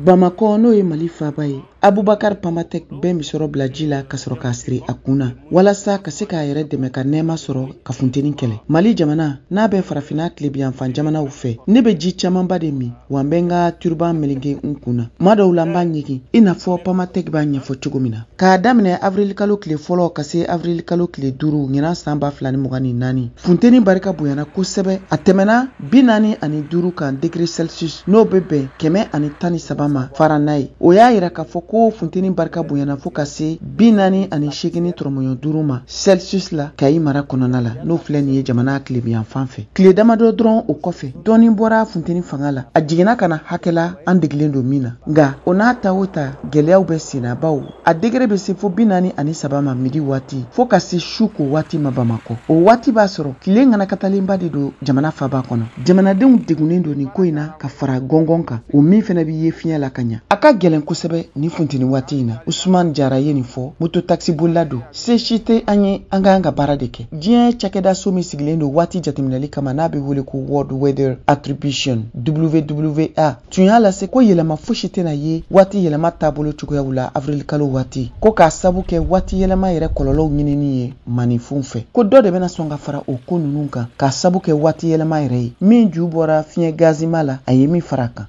Bamakɔ, n'o ye Mali faaba ye, Abubakar Pamatek bɛ misɔrɔ bila ji la ka sɔrɔ k'a siri a kun na walasa ka se k'a yɛrɛ dɛmɛ ka nɛɛma sɔrɔ ka funteni kɛlɛ. Mali jamana n'a bɛ farafinna tilebiyanfan jamanaw fɛ, ne bɛ ji camanba de min, wa n bɛ n ka turban meleke n kun na. Tuma dɔw la, n b'a ɲigin i n'a fɔ Pamatek b'a ɲɛfɔ cogo min na. K'a daminɛ avirilikalo tile fɔlɔ ka se avirilikalo tile 5 ɲinan san 2024, funteni barika bonyana kosɛbɛ. A tɛmɛna 45 kan degré Celsius, n'o bɛ bɛn 113 ma Fahrenheit. O y'a yira k'a fɔ ko funteni barika bonyana fo ka se 48.5 ma Celsius la Kayi mara kɔnɔna la, n'o filɛ nin ye jamana tilebiyanfan fɛ. Tile damadɔ dɔrɔn o kɔfɛ, dɔɔni bɔra funteni fanga la, a jiginna ka na hakɛ la an degelen don min na. Nka o n'a ta o ta, gɛlɛyaw bɛ senna, bawo a degré bɛ se fo 43 ma midi waati, fo ka se su ko waati ma Bamakɔ. O waati b'a sɔrɔ tile ŋanakatalenba de don jamana faba kɔnɔ. Jamanadenw degunnen don nin ko in na ka fara gɔngɔn kan, o min fɛnɛ bɛ ye fiɲɛ la ka ɲa. A ka gɛlɛn kosɛbɛ nin funteni waati in na. Usman Jara ye nin fɔ, moto taxi bolila don. Se si tɛ an ye, an ka kan ka baara de kɛ. Diɲɛ cakɛdaso min sigilen don waati jateminɛli kama, n'a bɛ wele ko World Weather Attribution, WWA, tun y'a lase ko yɛlɛma fosi tɛna ye waati yɛlɛma taabolo cogoyaw la avirilikalo waati, ko k'a sabu kɛ waati yɛlɛma yɛrɛ kɔlɔlɔw ɲinini ye maninfinw fɛ, ko dɔ de bɛna sɔn ka fara o ko ninnu kan k'a sabu kɛ waati yɛlɛma yɛrɛ ye min ju bɔra fiɲɛ gazima la, a ye min fara a kan.